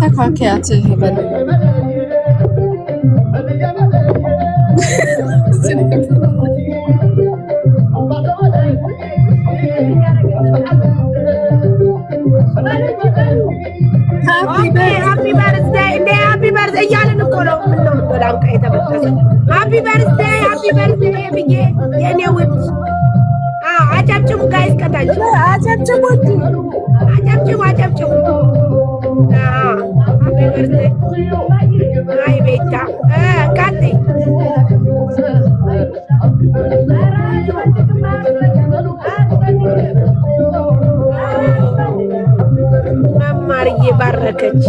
አስተካከያት ሄቨን። Happy birthday እንዴ! Happy birthday እያልን እኮ ነው። ምነው ላንቃ የተበጠሰ። Happy birthday, happy birthday ብዬ የኔ ውድ። አጨብጭቡ guys፣ ከታች። አጨብጭቡ። አጨብጭቡ፣ አጨብጭቡ። Happy birthday። አይ ቤታ፣ ቀጥይ። መማርዬ ባረከች።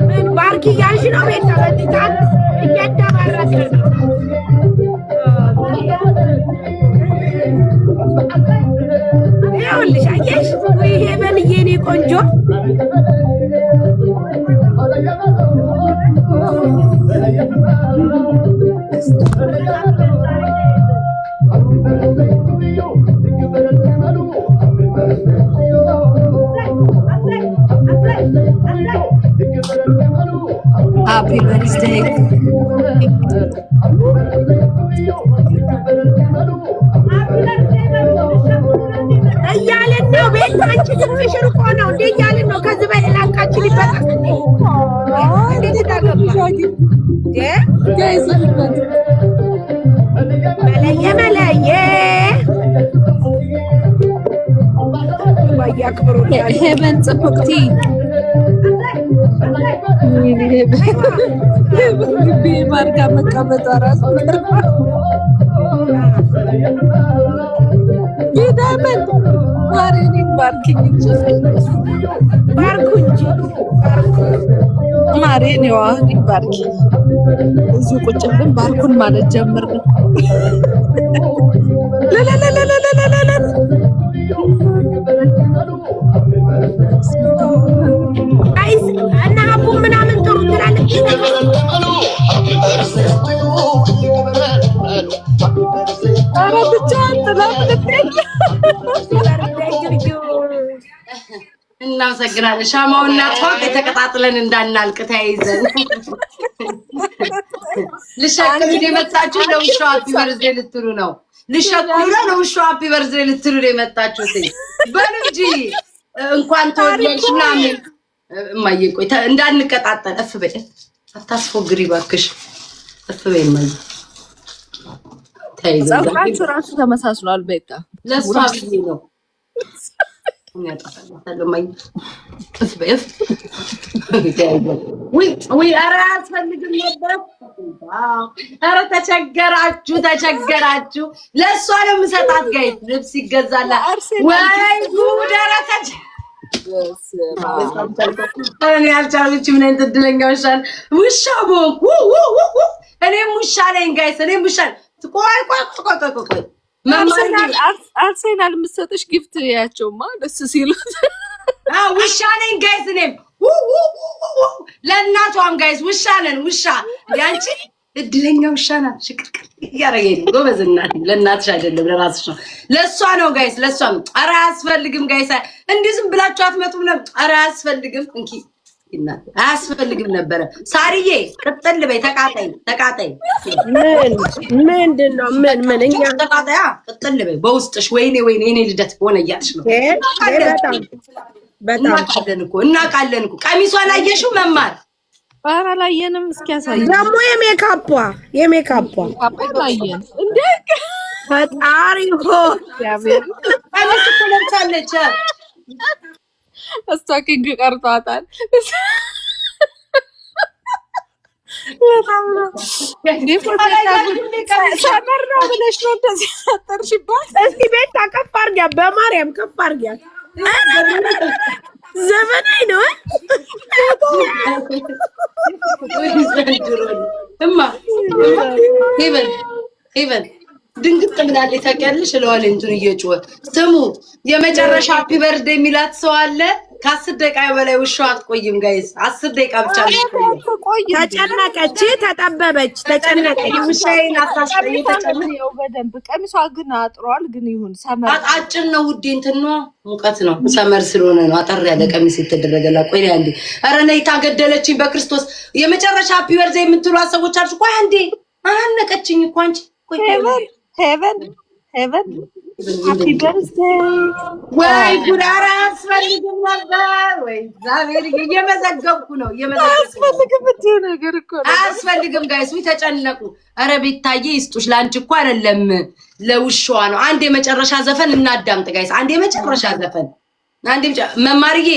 ምን ባርኪ እያልሽ ነው? ቤታ በዚታን እየተባረከ ነው። ይኸውልሽ አየሽ ወይ ሄቨንዬ፣ የኔ ቆንጆ። Happy birthday. እያልን ነው። ቤት አንቺ ድምፅሽ ርቆ ነው እንዴ? እያልን ነው። ከዚህ በላይ ላንቃችን ይበጣል። እንዴት ታገባ? Guys. መለየ መለየ ባያክብሩኛል። ሄቨን ጽብቅቲ፣ ሄቨን ማርጋ መቀመጧ ራሱ ጌዳመን ማሪ፣ እኔን ባርኪኝ እንጂ። ባርኩ እንጂ ባርኩ። ማሬ እኔዋ እኔን ባርኪኝ። እዚሁ ቁጭ ብለን ባርኩን ማለት ጀምር ነው። ለለለለለለለለ። Guys እና ሀቡ ምናምን ጥሩ ትላለች። ኧረ ብቻዋን ጥላ ልትሄድ። Birthday to you. እናመሰግናለን። ሻማውና ቷቅ የተቀጣጥለን እንዳናልቅ ተያይዘን ልሸክሉ የመጣችሁ ለውሻው happy birthday ልትሉ ነው። ልሸክሉ ነው፣ ለውሻው happy birthday ልትሉ ነው የመጣችሁት። በሉ እንጂ እንኳን ተወለድሽ ምናምን። እማዬ ቆይ እንዳንቀጣጠል እፍ በይ። አታስፎግሪ እባክሽ። እፍ በይ እማዬ። ተያይዘን ፀጉራችሁ ራሱ ተመሳስሏል። ቤታ። ለእሷ ብዬ ነው። ያጠፋላታለሁ እማዬ። እፍ በይ እፍ። ውይ ውይ፣ ኧረ አያስፈልግም ነበር። ኧረ ተቸገራችሁ ተቸገራችሁ። ለእሷ ነው የምሰጣት። Guys ልብስ ይገዛላል። ወይ ጉድ! ኧረ እኔ አልቻለችም። ምን አይነት እድለኛ ውሻ ውሻ በሆንኩ። እኔም ውሻ ነኝ guys፣ እኔም ውሻ ነኝ። ቆይ ቆይ ቆይ ቆይ ቆይ መማር አርሴናል የምትሰጥሽ gift ያቸውማ ደስ ሲሉት። ውሻ ነኝ guys። እኔም ለእናቷም guys ውሻ ነን። ውሻ ያንቺ እድለኛ ውሻ ናት። ሽቅርቅር እያደረገኝ ነው። ጎበዝ እናት። ለእናትሽ አይደለም ለራስሽ ነው። ለእሷ ነው guys፣ ለእሷ ነው። ኧረ አያስፈልግም guys፣ እንዲህ ዝም ብላችሁ አትመጡም ነበር። ኧረ አያስፈልግም፣ እንኪ አያስፈልግም ነበረ። ሳርዬ ቅጥል በይ፣ ተቃጠይ ተቃጠይ። ምን ምንድን ነው? ምን ምን እኛ ተቃጠያ ቅጥል በይ በውስጥሽ። ወይኔ ወይኔ የኔ ልደት ሆነ እያልሽ ነው። በጣም በጣም። እናውቃለን እኮ፣ እናውቃለን እኮ። ቀሚሷን አየሽው መማር? ኧረ አላየንም። እስኪ ያሳይ። ደግሞ የሜካፖ የሜካፖ አላየን እንዴ? ፈጣሪ ሆይ! እግዚአብሔር። ቀሚስ እኮ ለብሳለች። እሷ king ቀርቷታል። በጣም ነው እንዴ? Summer ነው ብለሽ ነው እንደዚህ ያጠርሽባት? እስቲ ቤታ ከፍ አድርጊያት፣ በማርያም ከፍ አድርጊያት። ዘመናዊ ነው። እማ ሄቨን ሄቨን ድንግጥ ብላለች። ታውቂያለሽ? እለዋለሁ እንትን እየጮኸ ስሙ። የመጨረሻ happy birthday የሚላት ሰው አለ። ከ10 ደቂቃ በላይ ውሻው አትቆይም guys። 10 ደቂቃ ብቻ ነው የምትቆየው። ቆይ። ተጨነቀች፣ ተጠበበች፣ ተጨነቀች። ውሻዬን አታስጠይ። ቀሚሷ በደንብ ቀሚሷ ግን አጥሯል። ግን ይሁን summer አጭር ነው ውዴ፣ እንትን ነዋ፣ ሙቀት ነው። Summer ስለሆነ ነው አጠር ያለ ቀሚስ የተደረገላት። ቆይ አንዴ፣ ኧረ ነይ ታገደለችኝ በክርስቶስ። የመጨረሻ happy birthday የምትሏት ሰዎች አልሽ። ቆይ አንዴ፣ አነቀችኝ እኮ አንቺ። ቆይ። ሄቨን ሄቨን ሄቨን happy birthday። ወይ ጉድ! ኧረ አያስፈልግም ነበር ወይ እግዚአብሔር። እየመዘገብኩ ነው፣ እየመዘገብኩ ነው። አያስፈልግም የምትይው ነገር እኮ ነው። አያስፈልግም guys፣ ውይ ተጨነቁ። ኧረ ቤታዬ ይስጡሽ። ለአንቺ እኮ አይደለም ለውሻዋ ነው። አንድ የመጨረሻ ዘፈን እናዳምጥ guys። አንድ የመጨረሻ ዘፈን፣ አንድ መማርዬ።